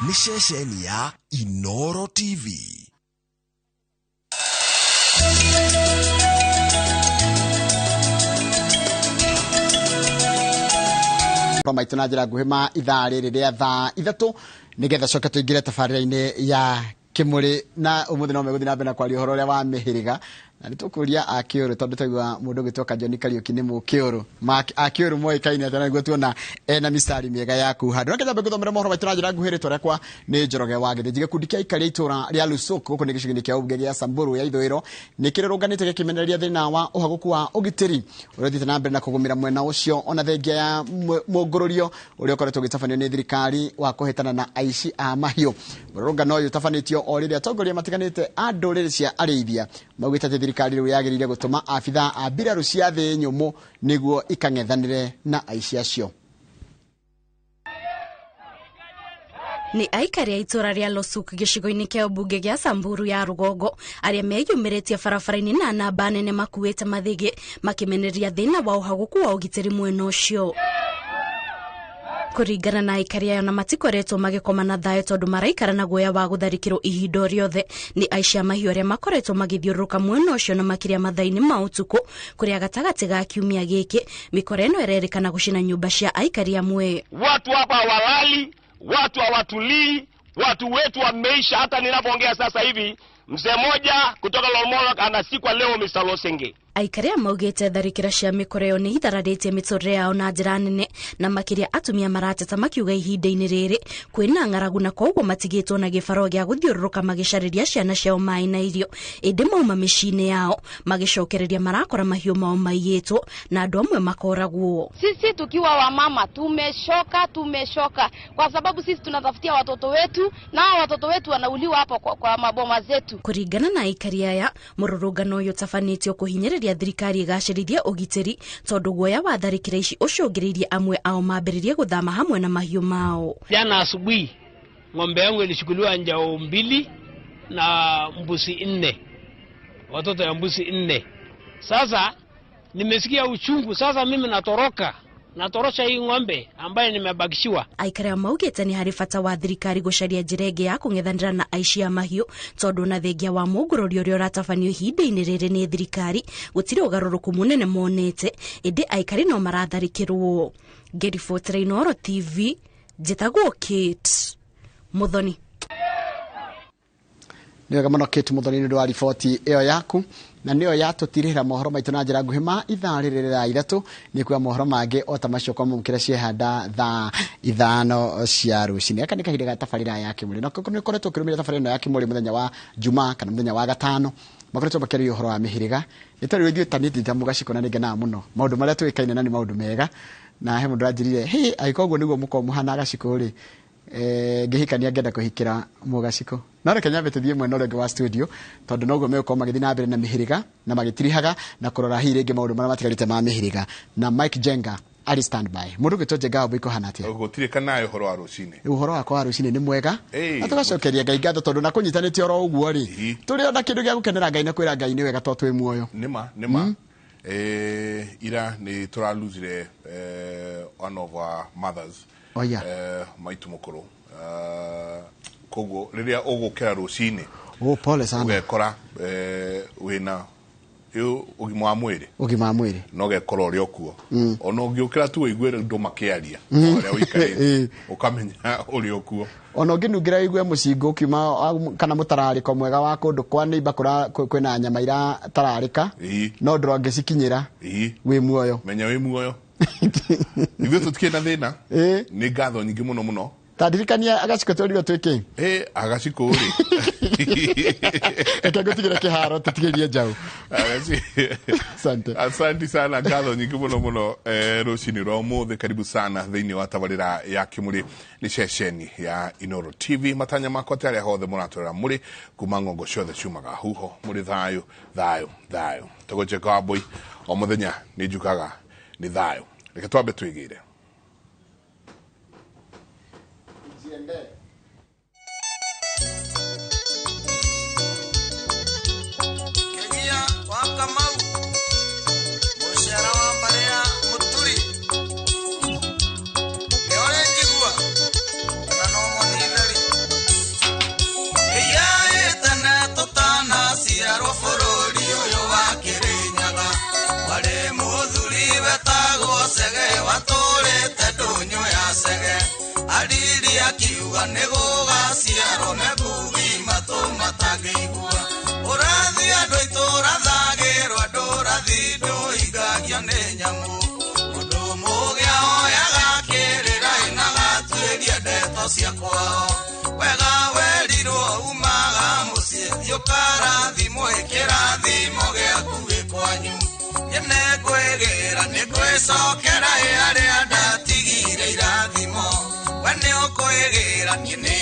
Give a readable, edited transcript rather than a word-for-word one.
Nĩ ceceni ya Inoro TV. Maitũ na njĩra nguhĩ ma ithaa rĩrĩ rĩa thaa 3 nĩgetha coke tũingĩre tabarĩra-inĩ ya Kĩmũrĩ, na ũmũthĩ no megũthiĩ na mbere na kwaria ũhoro ũrĩa wa mĩhĩrĩga, na nĩ tũkũria akĩũrũ tondũ twaigua mũndũ ũgĩtwo Kajoni Kariũki nĩ mũkĩũrũ. Akĩũrũ moĩkaine atĩa, na nĩguo tuona ena mistari mĩega ya kuu handũ. Reke nyambe ngũthomere mohoro maitũ na njĩra nguhĩ. Rĩtwa rĩakwa nĩ Njoroge wa Gĩthĩnji. Gĩkundi kĩa aikari a itũra rĩa Lusuk gũkũ nĩ gĩcigo-inĩ kĩa ũmbunge gĩa Samburu ya ithũĩro nĩ kĩrũrũnganĩte gĩkĩmenereria thĩna wa ũhagũku wa ũgitĩri ũrĩa ũthiĩte na mbere na kũgũmĩra mwena ũcio, ona thengia ya mũngũrũrio ũrĩa ũkoretwo ũgĩtabanio nĩ thirikari wa kũhĩtana na aici a mahiũ. Mũrũrũngano ũyũ ũtabanĩtio o rĩrĩa atongoria matiganĩte a ndũrĩrĩ cia arĩithia maugĩte atĩ thirikari rĩu yagĩrĩire gũtũma abithaa a mbirarũ cia thĩ nyũmũ nĩguo ikang'ethanĩre na aici acio. Nĩ aikari a itũra rĩa Losuk gĩcigo-inĩ kĩa ũmbunge gĩa Samburu ya rũgongo arĩa meyumĩrĩtie barabara-inĩ na namba nene makuĩte mathĩgĩ makĩmenereria thĩna wa ũhagũku wa ũgitĩri mwena ũcio. Kũringana na aikari ayo, na matikoretwo magĩkoma na thayũ tondũ maraikara na guoya wa gũtharĩkĩrwo ihinda o rĩothe nĩ aici a mahiũ arĩa makoretwo magĩthiũrũrũka mwena ũcio, na makĩria mathaa-inĩ ma ũtukũ, kũrĩa gatagatĩ ga kiumia gĩkĩ mĩkora ĩno ĩrerĩkana gũcina nyũmba cia aikari amwe. Watu hapa hawalali, watu hawatulii, watu wetu wameisha. Hata ninapoongea sasa hivi, mzee mmoja kutoka Lolmolok anasikwa leo, Mr. Losenge. Aikari a maugĩte tharĩkĩra cia mĩkora ĩyo nĩ ithararĩtie mĩtũrĩre yao na njĩra nene, na makĩria atumia marateta makiuga ihinda-inĩ rĩrĩ kwĩna ng'aragu na koguo matigĩtwo na gĩbarũa gĩa gũthiũrũrũka magĩcarĩria ciana ciao maĩ na irio, ĩndĩ mauma mĩciĩ-inĩ yao magĩcokereria marakora mahiũ mao maiyĩtwo na andũ amwe makoragwo. Sisi tukiwa wamama tumeshoka, tumeshoka kwa sababu sisi tunatafutia watoto wetu na hao watoto wetu wanauliwa hapo kwa maboma zetu. Kũringana na aikari aya, mũrũrũngano ũyũ ũtabanĩtio kũhinyĩrĩria thirikari ĩgacĩrithie ũgitĩri tondũ guoya wa tharĩkĩra ici ũcũngĩrĩirie amwe ao mambĩrĩrie gũthama hamwe na mahiũ mao. Jana asubuhi ng'ombe yangu ilichukuliwa njao 2 na mbuzi 4, watoto ya mbuzi 4. Sasa nimesikia uchungu, sasa mimi natoroka, natorosha hii ng'ombe ambaye nimebakishiwa. Aikari maugĩte nĩ harĩ bata wa thirikari gũcaria njĩra ĩngĩ ya kũng'ethanĩra na aici a mahiũ tondũ na thengia wa mũngũrũrio ũrĩa ũratabanio ihinda-inĩ rĩrĩ nĩ thirikari gũtirĩ ũgarũrũku mũnene monete, ĩndĩ aikari no maratharĩkĩrwo. Ngĩribotera Inooro TV, njĩtagwo Kate Muthoni. Nĩ wega mũno Kate Muthoni nĩ ũndũ wa riboti ĩyo yaku, na nĩyo yatũtirĩra mohoro maitũ na njĩra nguhĩ ma ithaa rĩrĩ rĩa 3. Nĩ kuoya mohoro mangĩ o ta macio kwamũkĩra ciehanda thaa 5 cia rũcinĩ. Gaka nĩ kahinda ga tabarĩra ya Kĩmũrĩ, na nĩ ũkoretwo ũkĩrũmĩrĩra tabarĩra ĩno ya Kĩmũrĩ mũthenya wa Jumaa kana mũthenya wa gatano, makoretwo makĩaria ũhoro wa mĩhĩrĩga. Nĩ tondũ ithuĩ ta niĩ ta Mũgacikũ na nĩngenaga mũno maũndũ marĩa tũĩkaine na nĩ maũndũ mega, na he mũndũ anjĩrire hĩ angĩkorwo ũguo nĩguo mũkoragwo mũhana Gacikũ rĩ, ngĩhikania ngenda kũhikĩra Mũgacikũ. No reke nyambe tũthiĩ mwena ũrĩa ũngĩ wa studio tondũ noguo megũkorwo magĩthiĩ na mbere na mĩhĩrĩga na magĩtirihaga na kũrora hihi rĩngĩ maũndũ marĩa matigarĩte ma mĩhĩrĩga, na Mike Jenga arĩ standby. Mũndũ ũgĩtwo Jenga wa Mbũi kũhana atĩa? Gũtirĩ kana ũhoro wa rũcinĩ. Ũhoro wakwa wa rũcinĩ nĩ mwega. Na tũgacokeria Ngai ngatho tondũ na kũnyitanĩte oro ũguo rĩ, tũrĩ ona kĩndũ gĩa gũkenera Ngai na kwĩra Ngai nĩ wega tondũ twĩ muoyo. Nĩma, nĩma. Ira nĩ tũralosire one of our mothers. Oh, yeah. Maitu mũkũrũ. Koguo rĩrĩa ũgũkĩra rũcinĩ, Oh, pole sana. ũgekora wĩna ũgima wa mwĩrĩ. Ũgima wa mwĩrĩ. Na ũgekora ũrĩ o kuo. Ona ũngĩũkĩra tu ũigue andũ makĩaria, ũrĩa ũikarĩte, ũkamenya ũrĩ o kuo. Ona ũngĩnungĩra ũigue mũcingo ũkiuma kana mũtararĩko mwega wa kũndũ kwa neighbor kwĩna nyama iratararĩka, no ndũrangĩcikinyĩra, wĩ muoyo. Menya wĩ muoyo. Ithuĩ tũtikĩrĩ na thĩna. Nĩ ngatho nyingĩ mũno mũno. Ta ndirikania Agacikũ twerirwo twĩke? Agacikũ rĩ. Reke ngũtigĩre kĩharo tũtigĩrie njaũ. Asante. Asante sana, ngatho nyingĩ mũno mũno, rũcinĩ rwa ũmũthĩ. Karibu sana thĩinĩ wa tabarĩra ya Kĩmũrĩ nĩ ceceni ya Inooro TV. Matanya makwa te arĩa hothe mũratwĩra mũrĩ kuma ng'ongo ciothe ciumaga huho, mũrĩ thayũ, thayũ, thayũ. Tũgũcheka wa Mbũi o mũthenya nĩ njukaga nĩ thayũ. Reke twambe twĩgĩre. Kenya wa Kamau, mũcara wa mbarĩ ya Mũturi, nĩ ũrĩ njigua kana no mũnitheri. Ndũhingagio nĩ nyamũ. Mũndũ mũũgĩ ahoyaga kĩrĩra na agatuĩria ndeto cia kwao. Wega werirwo umaga mũciĩ, thiĩ ũkarathimwo kĩrathimo gĩaku gĩ kwanyu. Niĩ nĩngwĩgĩra nĩngwĩcokera ĩ arĩa ndatigire irathimo. We nĩũkwĩgĩra niĩ nĩ